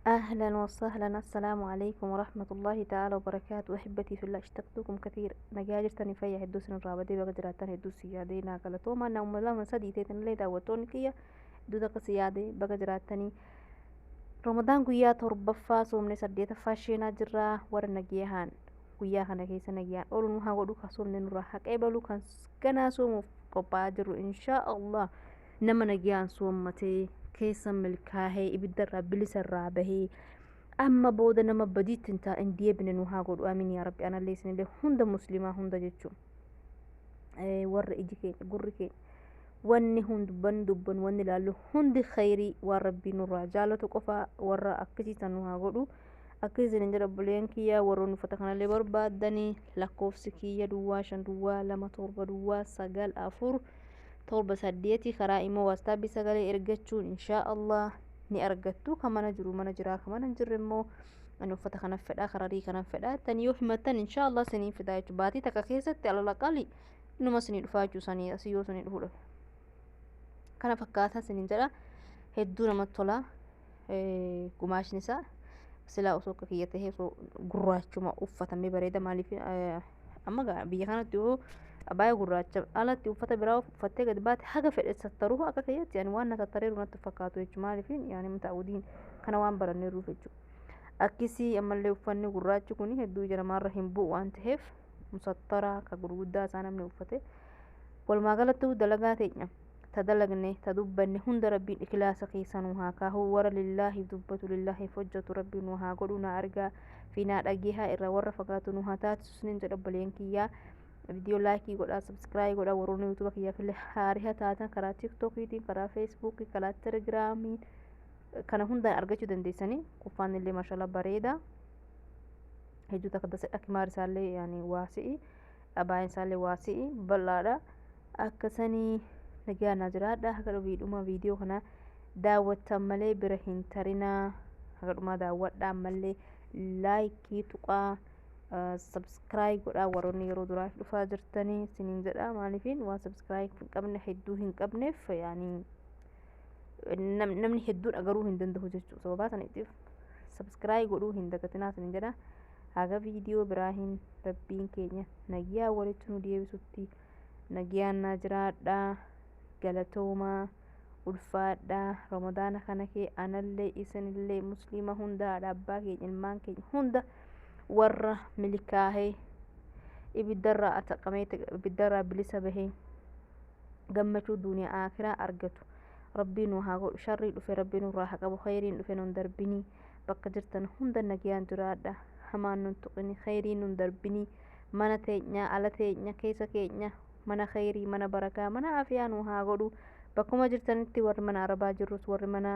أهلا وسهلا، السلام عليكم ورحمة الله تعالى وبركاته. أحبتي في الله، اشتقتكم كثير. Nagaa jirtanii fayyaa hedduu isin irraa badee baga jiraattan hedduu si yaadee naa galatooma. Nama lama sadii ta'etan daawwattoonni kiyya hedduu takka si yaadee baga jiraattanii. Ramadaan guyyaa torbaffaa soomne saddeetaffaa sheenaa jirraa. Warra nagayahaan guyyaa kana keessa nagayaan oolu nu haa godhu, kan soomne nurraa haa qeebalu, kan ganaa soomuuf qophaa'aa jirru inshaa Allah nama nagayaan soommatee keessa milkaahee ibiddarraa bilisarraa bahee amma booda nama badiitti hin taa'in deebine nu haa godhu. Amiin yaa rabbi. Anallee isinillee hunda muslimaa hunda jechuun warra iji keenya gurri keenya wanni hundubban dubban wanni ilaallu hundi khayrii waan rabbii nurraa jaalatu qofa warra akkasiisan nu haa godhu. Akkasiisan hin jedha. Obboleen kiyya, warroonni uffata kanallee barbaaddanii lakkoofsi kiyya 050 027 094 78, karaa immoo WhatsAppii sagalee ergachuun inshaa Allah ni argattu. Kan mana jiru mana jiraa, kan mana hin jirre immoo ani uffata kana fedhaa, kararii kana fedhaa jettanii yoo himattan inshaa Allah siniin fidaa jechuudha. Baatii takka keessatti alalaqali inuma sinii dhufaa jechuu sanii asii yoo sinii dhufuu dhabe. Kana fakkaataa siniin jedha. Hedduu namatti tola. Gumaashni isaa silaa osoo akka kiyya tahee osoo gurraachuma uffatamee bareeda. Maaliif amma biyya kanatti yoo abaayaa gurraacha alatti uffata biraa uffattee gadi baate haga fedhe sattaruu akka kiyyatti yani waan na tattareeru natti fakkaatu jechuudha. Maaliif yani mutaawudiin kana waan baranneeruuf jechuudha. Akkisii ammallee uffanni gurraachi kun hedduu ija namaarra hin bu'u waan ta'eef musattaraa ka gurguddaa isaa namni uffate. Walumaa galatti dalagaa teenya ta dalagne ta dubbanne hunda rabbiin ikhlaasa keessa nu haa kaahu. Warra lillaahiif dubbatu, lillaahiif hojjetu rabbiin nu haa godhu. Na argaa fi naa dhageehaa irraa warra fagaatu nu haa taasisu sinin jedha. Obboleen kiyyaa, viidiyoo like godhaa, subscribe godhaa. Warroonni YouTube kiyyaaf illee haariha taatan karaa TikTokiitiin, karaa Facebookii, karaa Telegramii kana hundaan argachuu dandeessanii. Uffaan illee maashallah bareeda, hedduu takka dasadha. Kimaar isaallee yaani waasi'i, abaayeen isaallee waasi'i bal'aadha. Akkasanii nagaa naa jiraadha. Haga dhuma viidiyoo kana daawwattan malee bira hin tarinaa, haga dhumaa daawwadha. Ammallee like tuqaa, subscribe godhaa warroonni yeroo duraaf dhufaa jirtanii siniin jedha. Maaliifin waan subscribe hin qabne hedduu hin qabneef yaani namni hedduun agaruu hin danda'u jechuudha. Sababaa saniitiif subscribe godhuu hin dagatinaa siniin jedha. Haga viidiyoo biraa hin rabbiin keenya nagiyaa walitti nu deebisutti nagiyaan naa jiraadha. Galatoomaa, ulfaadha. Ramadaana kana kee anallee isinillee musliima hunda, haadha abbaa keenya, ilmaan keenya hunda warra milkaahee ibiddarraa ataqamee ibiddarraa bilisa bahee gammachuu duniyaa akiraa argatu rabbii nu haa godhu. Sharrii dhufe rabbii nurraa haa qabu, khayriin dhufe nun darbinii. Bakka jirtan hunda nagiyaan jiraadha. Hamaan nun tuqini, khayriin nun darbinii. Mana teenya, ala teenya, keessa keenya mana khayrii, mana barakaa, mana afiyaa nu haa godhu. Bakkuma jirtanitti warri mana arabaa jirrus warri mana